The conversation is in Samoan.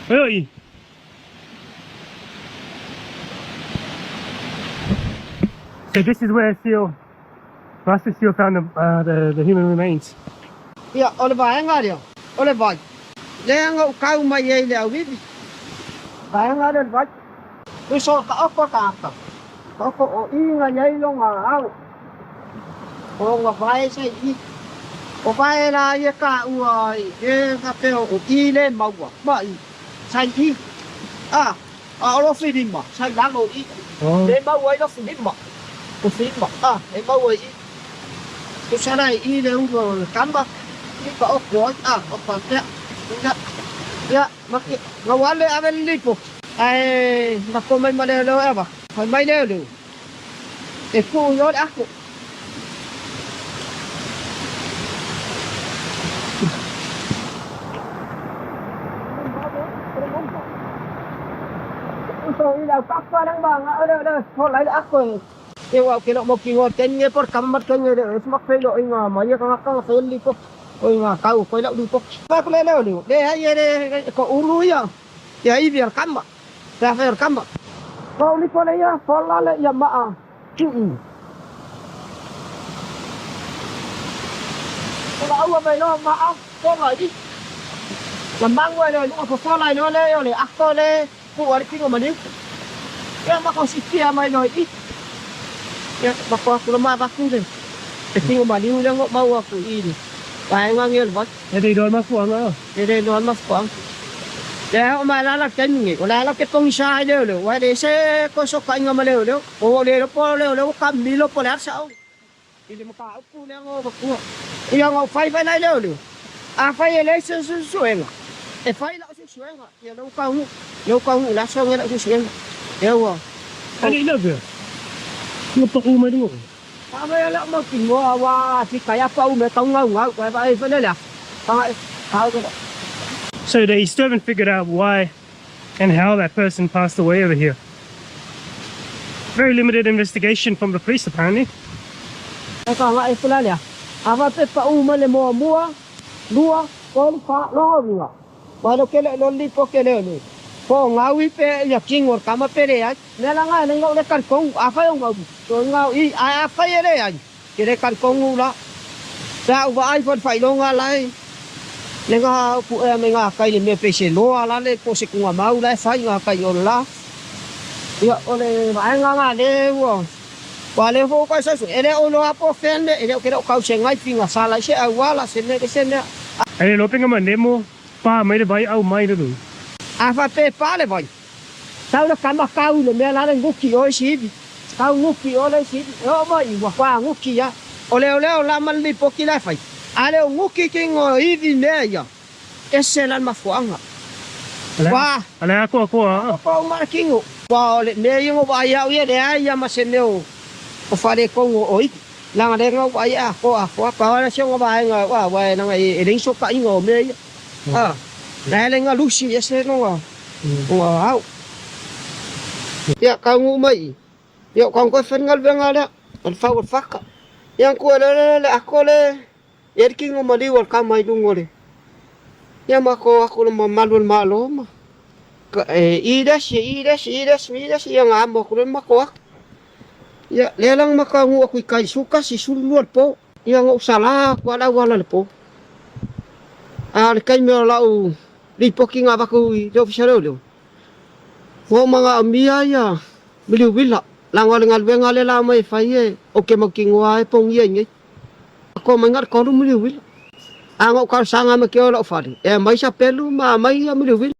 Oi. So this is where Seal, Master Seal found the, uh, the, the human remains. Ia, o le vaega lea, o le vai, lea na ou kau mai ai i le auivi. Vaega lea o le vai. Uso ka oko tagata, ka oko o i na i ai lona ao, o ona vae sa i i. O vae la ia ka ua i e ka pea o i le maua ma i sa i i. A, a o lo filima sa i lalo i Oh. Le maua ai lo filima, o filima, a, e maua i i. Tusa la i i le ulu o le kama, i ka oko ai, a, o faapea, ia, ia, ma ke, na ua ale ave le lipoti, ae na ko mai ma leoleo e avatu, fai mai leoleo, e tuu i o le ato. E wa ke lo mo ki ngo ten nge por kam mat ke nge le smak fe lo inga ma ye ka ka fe li ko o inga kau ko la lu ko pa ko le le le le ha ye le ko ulu ya ya i vi al kama ya fe al kama ko li ko le ya fo la le ya ma a ko la ua mai lo ma a ko la i la mangu le lu ko fo la lo le yo le a ko le ku ari kingo mani ya ma ko sitia mai lo i ya ma ko ku ma ba ku le e kingo mani le ngo mau aku i ni ba nga ngel ba E te idoa mafuanga. E le no ma fo le o ma la la ken ngi o la la ke pong sa le le wa le se ko so ka nga ma le le o le lo po le le ka mi lo po le sa o i le ma ka ku le ngo ba ku ia ngo fai fai lai le le a fai le se su su enga e fai la su su enga ia lo ka hu lo ka hu la so nge la su su enga e wa Ani ina pia. Nga pa umay dungo. Pa me le mo ki ngo wa si ka ya pa u me tong ngau ngau ka ba e fa le la pa ka ka So they still haven't figured out why and how that person passed away over here. Very limited investigation from the police apparently. E ka nga e fula lea. A fa pe pa uma le moa mua, lua, tolu, fa, logo winga. Wa lo kele lo li po kele le. Po ngawi pe ya kingo kama pe le ai. Ne la nga le ngau le kar kong a fa ngau. To ngau i a a fa ye le ai. Ke le kar kong u la. Sa u va ai fo fai lo nga lai. Le nga pu e me nga kai le me pe se loa la le po se kunga mau la fai nga kai o la. Ia o le va nga nga le ua. Wa le fo ka sa su e le o lo apo fende e le o ke lo kau se ngai finga sala se a wala se ne se ne. E lo penga ma nemo pa mai le vai au mai le A fa pe pa le vai. Tau le kama kau le mea la le nguki o si ivi. Kau nguki o le si ivi. E o mai wa kwa nguki ya. O le o le o la man li poki la fai. A le o nguki ki ngo ivi mea ia. E se lan mafuanga. Wa. Ale ako ako a. Ko o mara kingo. Wa o le mea ia ngo wa ia o ia le ai ia ma se mea o o whare kongo o ivi. Langa le ngau wa ia ko a ko pa wala se ngo wa nga wa wa nanga e le so ka ingo mea ia. Ah. La le nga lusi e se no nga. Nga au. Ia ka ngu mai. Ia ka ko whengal venga le. Al fa o faka. Ia ko le le le ako le. Ia ki ngo mali wal ka mai lungo le. Ia ma ko ako le ma malu ma lo ma. Ka e i da si i da si i da si i da si ia nga mo ko le ma ko. Ia le lang ma ka ngu aku i kai suka si sulu al po. Ia ngo sala ko ala wala le po. A le kai me lau li poki ngā vaku i te ofisa leo leo. Ngo mga mia ia miliu wila. La ngā le ngalwenga le la mai whai e o ke mau ki ngoa e pongi e ngai. Ko mai ngar koru miliu wila. A ngau kau sanga me ke o lau whare. E mai sa pelu ma mai ia miliu wila.